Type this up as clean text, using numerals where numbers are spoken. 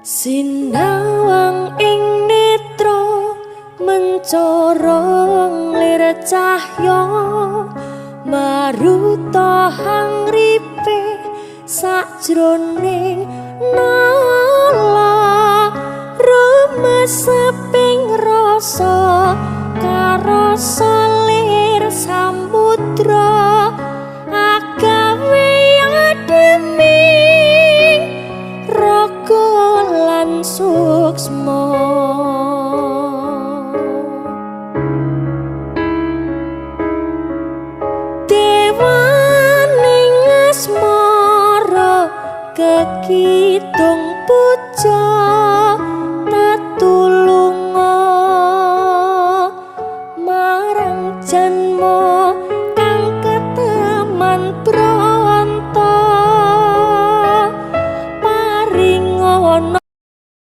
Sinawang ing netra mencorong lir cahya maruta hangripe sakjroning nala rumeseping rasa karasa lir samudra agawe ademing raga lan suksma.